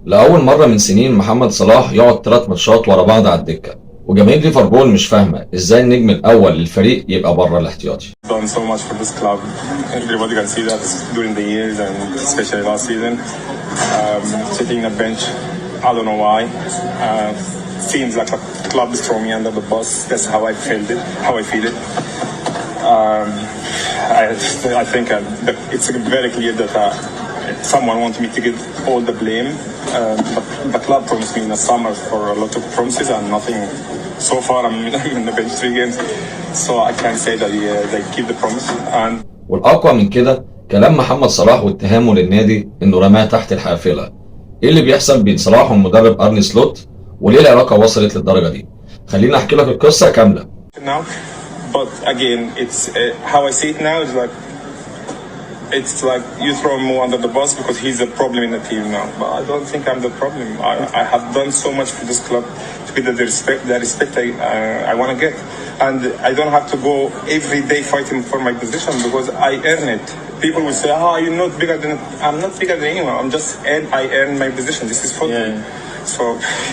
لأول مرة من سنين محمد صلاح يقعد 3 ماتشات ورا بعض على الدكة، وجماهير ليفربول مش فاهمة ازاي النجم الأول للفريق يبقى بره الاحتياطي. Done so much for this club. Everybody can see that during the years and especially last season. Sitting on the bench, I don't know why. Seems like the club is throwing me under the bus. That's how I felt it. How I feel it. I think it's very clear that someone wanted me to get all the blame. But the club promised me in the summer for a lot of promises and nothing. So far, I'm in the bench 3 games, so I can't say that they keep the promise. And والأقوى من كده كلام محمد صلاح واتهامه للنادي إنه رماه تحت الحافلة. إيه اللي بيحصل بين صلاح والمدرب أرني سلوت؟ وليه العلاقة وصلت للدرجة دي؟ خليني أحكي لك القصة كاملة. Now, but again, it's how I see it now is like it's like you throw Mo under the bus because he's a problem in the team now. But I don't think I'm the problem. I have done so much for this club to get the respect I want to get, and I don't have to go every day fighting for my position because I earn it. People will say, "Oh, you're not bigger than." I'm not bigger than anyone. I'm just earn, I earn my position. This is football. So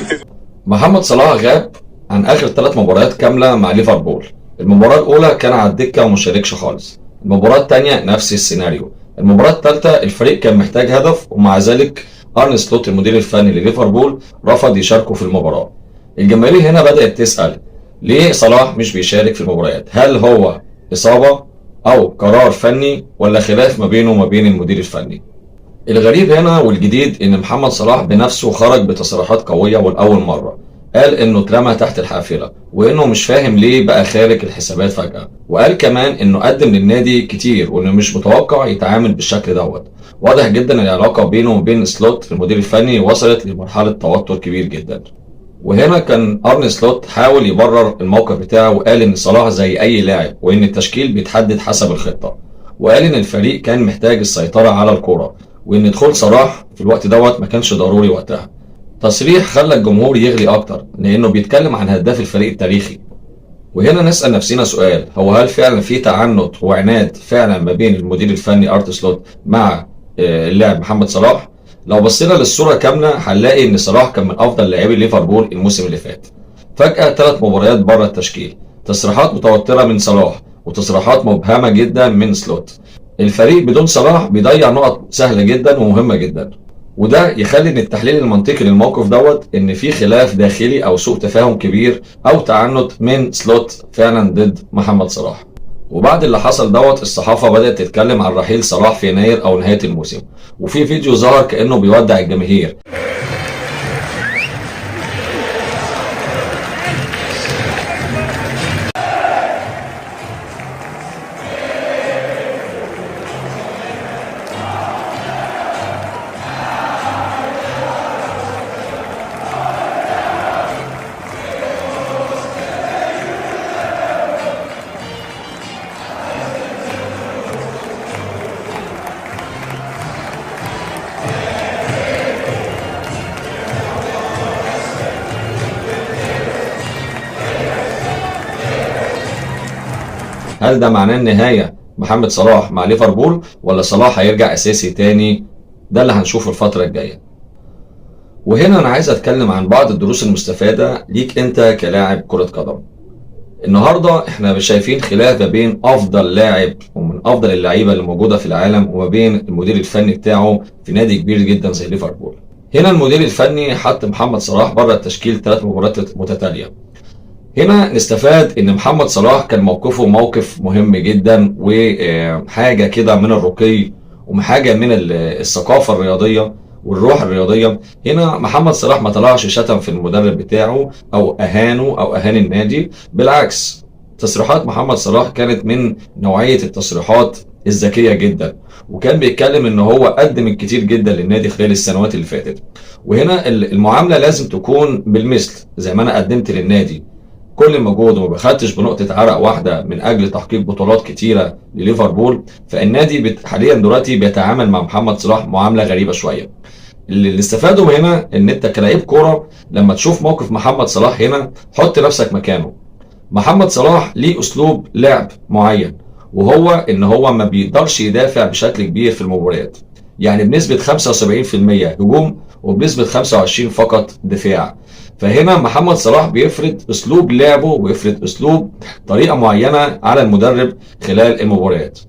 it is محمد صلاح غاب عن آخر 3 مباريات كاملة مع ليفربول. المباراة الأولى كان على الدكة ومشاركش خالص. المباراة الثانية نفس السيناريو. المباراة الثالثة الفريق كان محتاج هدف، ومع ذلك أرني سلوت المدير الفني لليفربول رفض يشاركه في المباراة. الجماهير هنا بدأت تسأل ليه صلاح مش بيشارك في المباريات؟ هل هو إصابة أو قرار فني ولا خلاف ما بينه وما بين المدير الفني؟ الغريب هنا والجديد إن محمد صلاح بنفسه خرج بتصريحات قوية، والأول مرة قال إنه اترمى تحت الحافلة وإنه مش فاهم ليه بقى خارج الحسابات فجأة، وقال كمان إنه قدم للنادي كتير وإنه مش متوقع يتعامل بالشكل دوت. واضح جدا العلاقة بينه وبين سلوت المدير الفني وصلت لمرحلة توتر كبير جدا. وهنا كان أرني سلوت حاول يبرر الموقف بتاعه وقال إن صلاح زي أي لاعب وإن التشكيل بيتحدد حسب الخطة، وقال إن الفريق كان محتاج السيطرة على الكرة وإن دخول صلاح في الوقت دوت ما كانش ضروري وقتها. تصريح خلى الجمهور يغلي أكتر لأنه بيتكلم عن هداف الفريق التاريخي. وهنا نسأل نفسنا سؤال، هو هل فعلا في تعنت وعناد فعلا ما بين المدير الفني أرني سلوت مع اللاعب محمد صلاح؟ لو بصينا للصورة كاملة هنلاقي إن صلاح كان من أفضل لاعبي ليفربول الموسم اللي فات. فجأة 3 مباريات بره التشكيل، تصريحات متوترة من صلاح وتصريحات مبهمة جدا من سلوت. الفريق بدون صلاح بيضيع نقط سهلة جدا ومهمة جدا، وده يخلي ان التحليل المنطقي للموقف دوت ان في خلاف داخلي او سوء تفاهم كبير او تعنت من سلوت فعلا ضد محمد صلاح. وبعد اللي حصل دوت الصحافة بدأت تتكلم عن رحيل صلاح في يناير او نهاية الموسم، وفي فيديو ظهر كأنه بيودع الجماهير. هل ده معناه النهاية محمد صلاح مع ليفربول ولا صلاح هيرجع أساسي تاني؟ ده اللي هنشوفه الفترة الجاية. وهنا أنا عايز أتكلم عن بعض الدروس المستفادة ليك أنت كلاعب كرة قدم. النهاردة احنا شايفين خلاف ما بين أفضل لاعب ومن أفضل اللعيبة اللي موجودة في العالم وما بين المدير الفني بتاعه في نادي كبير جدا زي ليفربول. هنا المدير الفني حط محمد صلاح بره التشكيل 3 مباريات متتالية. هنا نستفاد ان محمد صلاح كان موقفه موقف مهم جدا وحاجة كده من الرقي وحاجة من الثقافة الرياضية والروح الرياضية. هنا محمد صلاح ما طلعش شتم في المدرب بتاعه او اهانه او اهان النادي، بالعكس تصريحات محمد صلاح كانت من نوعية التصريحات الذكية جدا، وكان بيتكلم ان هو قدم الكتير جدا للنادي خلال السنوات اللي فاتت. وهنا المعاملة لازم تكون بالمثل، زي ما انا قدمت للنادي كل مجهود وما بخدتش بنقطة عرق واحدة من أجل تحقيق بطولات كتيرة لليفربول، فالنادي حاليا دلوقتي بيتعامل مع محمد صلاح معاملة غريبة شوية. اللي استفادوا هنا إن أنت كلاعب كورة لما تشوف موقف محمد صلاح هنا حط نفسك مكانه. محمد صلاح ليه أسلوب لعب معين، وهو إن هو ما بيقدرش يدافع بشكل كبير في المباريات، يعني بنسبة 75% هجوم وبنسبة 25 فقط دفاع. فهنا محمد صلاح بيفرض اسلوب لعبه ويفرض اسلوب طريقه معينة على المدرب خلال المباريات.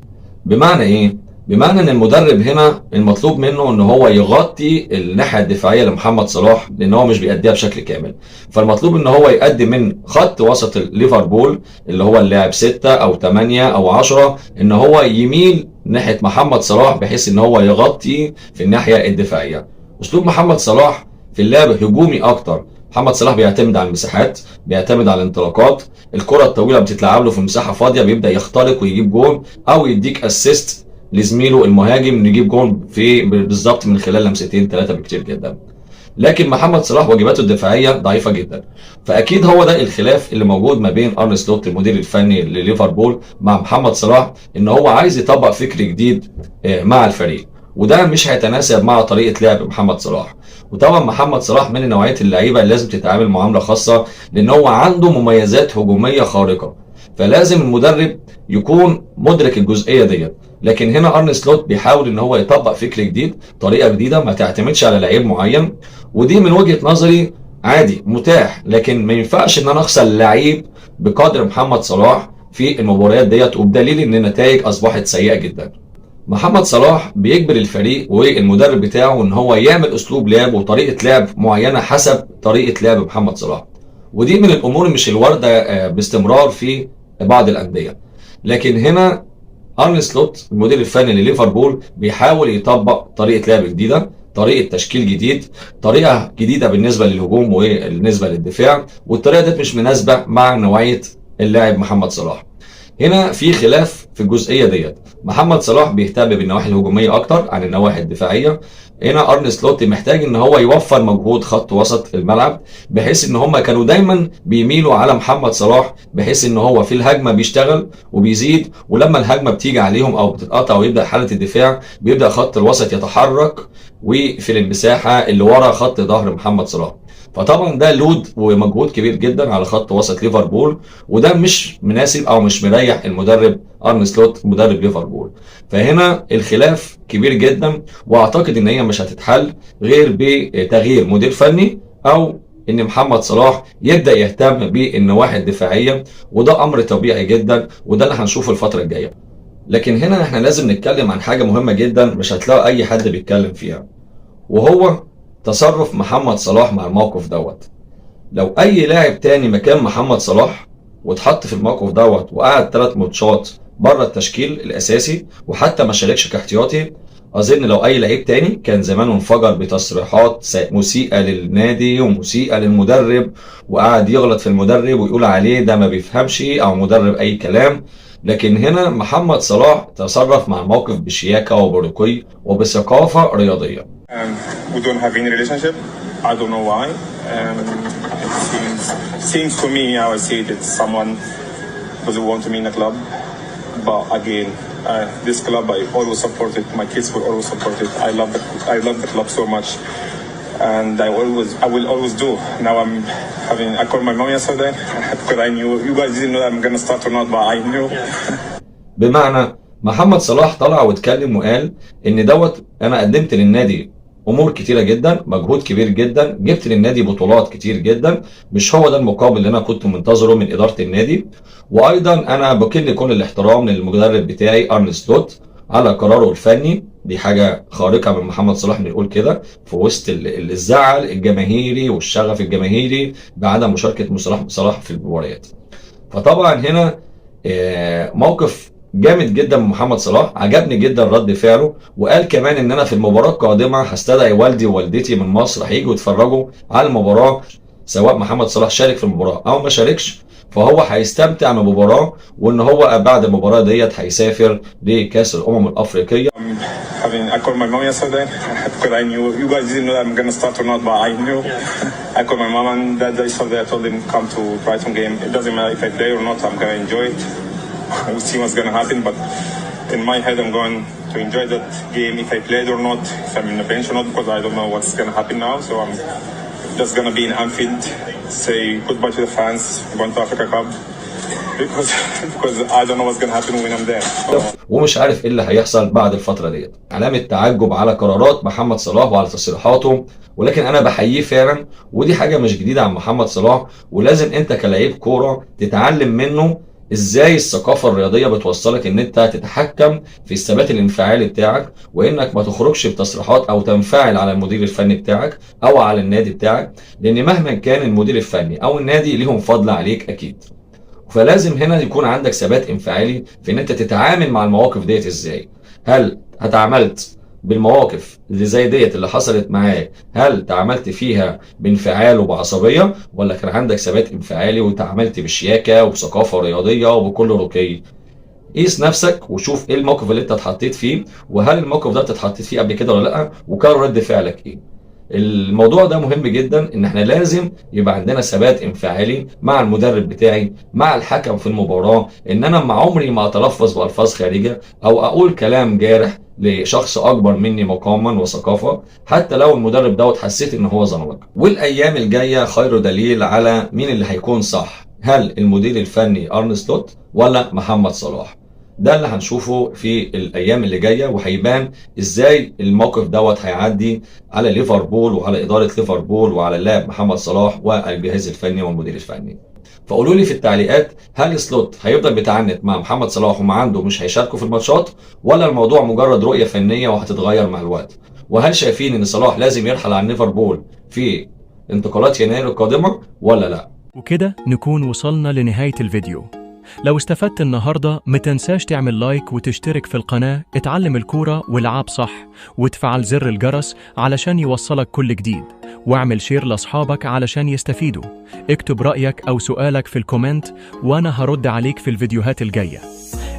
بمعنى ايه؟ بمعنى ان المدرب هنا المطلوب منه ان هو يغطي الناحية الدفاعية لمحمد صلاح، لان هو مش بيأديها بشكل كامل. فالمطلوب ان هو يقدم من خط وسط ليفربول اللي هو اللاعب 6 او 8 او 10، ان هو يميل ناحية محمد صلاح بحيث ان هو يغطي في الناحية الدفاعية. اسلوب محمد صلاح في اللعب هجومي اكتر. محمد صلاح بيعتمد على المساحات، بيعتمد على الانطلاقات، الكره الطويلة بتتلعب له في مساحة فاضية بيبدا يخترق ويجيب جون، او يديك assist لزميله المهاجم انه يجيب جون في بالظبط من خلال لمستين ثلاثة بكتير جدا. لكن محمد صلاح واجباته الدفاعية ضعيفة جدا. فاكيد هو ده الخلاف اللي موجود ما بين ارن سلوت المدير الفني لليفربول مع محمد صلاح، ان هو عايز يطبق فكر جديد مع الفريق، وده مش هيتناسب مع طريقه لعب محمد صلاح. وطبعا محمد صلاح من نوعية اللعيبة اللي لازم تتعامل معاملة خاصة، لان هو عنده مميزات هجومية خارقة، فلازم المدرب يكون مدرك الجزئية ديت. لكن هنا ارن سلوت بيحاول ان هو يطبق فكر جديد، طريقه جديدة ما تعتمدش على لعيب معين، ودي من وجهه نظري عادي متاح، لكن ما ينفعش ان انا اخسر لعيب بقدر محمد صلاح في المباريات ديت، وبدليل ان النتائج اصبحت سيئه جدا. محمد صلاح بيجبر الفريق والمدرب بتاعه ان هو يعمل اسلوب لعب وطريقه لعب معينة حسب طريقه لعب محمد صلاح، ودي من الامور مش الواردة باستمرار في بعض الاندية. لكن هنا ارن سلوت المدير الفني لليفربول بيحاول يطبق طريقه لعب جديدة، طريقه تشكيل جديد، طريقه جديدة بالنسبة للهجوم وبالنسبة للدفاع، والطريقة ديت مش مناسبة مع نوعية اللاعب محمد صلاح. هنا في خلاف في الجزئية ديت. محمد صلاح بيهتم بالنواحي الهجومية اكتر عن النواحي الدفاعية. هنا ارن سلوت محتاج ان هو يوفر مجهود خط وسط الملعب، بحيث ان هم كانوا دايما بيميلوا على محمد صلاح، بحيث ان هو في الهجمة بيشتغل وبيزيد، ولما الهجمة بتيجي عليهم او بتتقطع ويبدا حاله الدفاع بيبدا خط الوسط يتحرك وفي المساحة اللي ورا خط ظهر محمد صلاح. فطبعا ده load ومجهود كبير جدا على خط وسط ليفربول، وده مش مناسب او مش مريح المدرب ارن سلوت مدرب ليفربول. فهنا الخلاف كبير جدا، واعتقد ان هي مش هتتحل غير بتغيير مدير فني، او ان محمد صلاح يبدا يهتم بالنواحي الدفاعية، وده امر طبيعي جدا، وده اللي هنشوفه الفترة الجاية. لكن هنا احنا لازم نتكلم عن حاجة مهمة جدا مش هتلاقي اي حد بيتكلم فيها، وهو تصرف محمد صلاح مع الموقف دوت. لو اي لاعب تاني مكان محمد صلاح واتحط في الموقف دوت وقعد 3 ماتشات بره التشكيل الاساسي وحتى ما شاركش كاحتياطي، اظن لو اي لعيب تاني كان زمانه انفجر بتصريحات مسيئه للنادي ومسيئه للمدرب، وقعد يغلط في المدرب ويقول عليه ده ما بيفهمش او مدرب اي كلام. لكن هنا محمد صلاح تصرف مع الموقف بشياكه وبرقي وبثقافه رياضية. We don't have any relationship. I don't know why. It seems to me how I see it, it's someone doesn't want me in the club. But again, this club I always support it. My kids will always support it. I love the club so much, and I will always do. Now I called my mom yesterday because I knew you guys didn't know I'm gonna start or not, but I knew. بمعنى محمد صلاح طلع واتكلم وقال ان دوت انا قدمت للنادي امور كتيرة جدا، مجهود كبير جدا، جبت للنادي بطولات كتير جدا، مش هو ده المقابل اللي انا كنت منتظره من ادارة النادي. وايضا انا بكل كل الاحترام للمدرب بتاعي ارن سلوت على قراره الفني، دي حاجة خارقة من محمد صلاح انه يقول كده في وسط الزعل الجماهيري والشغف الجماهيري بعدم مشاركة صلاح في المباريات. فطبعا هنا موقف جامد جدا من محمد صلاح، عجبني جدا رد فعله، وقال كمان ان انا في المباراة القادمة هستدعي والدي ووالدتي من مصر هيجوا يتفرجوا على المباراة، سواء محمد صلاح شارك في المباراة او ما شاركش، فهو هيستمتع بالمباراة، وان هو بعد المباراة ديت هيسافر لكاس الامم الافريقية. I called my mom yesterday because I knew you guys didn't know I'm gonna start or not, but I knew. I called my mom and dad yesterday. I told them come to Brighton game. It doesn't matter if I play or not. I'm gonna enjoy it. We'll see what's gonna happen, but in my head I'm going to enjoy that game if I played or not, if I'm in the bench or not, because I don't know what's gonna happen now. So I'm just gonna be in Anfield, say goodbye to the fans, going to Africa Cup. because I don't know what's gonna happen when I'm there. So. ومش عارف ايه اللي هيحصل بعد الفترة ديت. علامة تعجب على قرارات محمد صلاح وعلى تصريحاته، ولكن انا بحييه فعلا، ودي حاجة مش جديدة عن محمد صلاح، ولازم انت كلاعب كورة تتعلم منه ازاي الثقافة الرياضية بتوصلك ان انت تتحكم في الثبات الانفعالي بتاعك، وانك ما تخرجش بتصريحات او تنفعل على المدير الفني بتاعك او على النادي بتاعك، لان مهما كان المدير الفني او النادي ليهم فضل عليك اكيد. فلازم هنا يكون عندك ثبات انفعالي في ان انت تتعامل مع المواقف ديت ازاي. هل اتعاملت بالمواقف اللي زي ديت اللي حصلت معاك، هل تعاملت فيها بانفعال وبعصبيه، ولا كان عندك ثبات انفعالي وتعاملت بشياكه وبثقافه رياضية وبكل رقي؟ قيس نفسك وشوف ايه الموقف اللي انت اتحطيت فيه، وهل الموقف ده انت اتحطيت فيه قبل كده ولا لا، وكان رد فعلك ايه. الموضوع ده مهم جدا، ان احنا لازم يبقى عندنا ثبات انفعالي مع المدرب بتاعي، مع الحكم في المباراة، ان انا مع عمري ما اتلفظ بالفاظ خارجة او اقول كلام جارح لشخص اكبر مني مقاما وثقافة، حتى لو المدرب دوت حسيت ان هو ظلمك. والايام الجاية خير دليل على مين اللي هيكون صح، هل المدير الفني ارن سلوت ولا محمد صلاح؟ ده اللي هنشوفه في الايام اللي جاية، وهيبان ازاي الموقف دوت هيعدي على ليفربول وعلى ادارة ليفربول وعلى اللاعب محمد صلاح والجهاز الفني والمدير الفني. فقولوا لي في التعليقات، هل سلوت هيفضل بيتعنت مع محمد صلاح وما عنده مش هيشاركوا في الماتشات، ولا الموضوع مجرد رؤية فنية وهتتغير مع الوقت؟ وهل شايفين ان صلاح لازم يرحل عن ليفربول في انتقالات يناير القادمة ولا لا؟ وكده نكون وصلنا لنهاية الفيديو. لو استفدت النهاردة متنساش تعمل like وتشترك في القناة اتعلم الكورة والعب صح، وتفعل زر الجرس علشان يوصلك كل جديد، واعمل share لأصحابك علشان يستفيدوا. اكتب رأيك أو سؤالك في ال comment وأنا هرد عليك في الفيديوهات الجاية.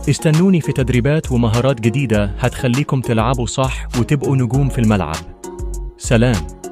استنوني في تدريبات ومهارات جديدة هتخليكم تلعبوا صح وتبقوا نجوم في الملعب. سلام.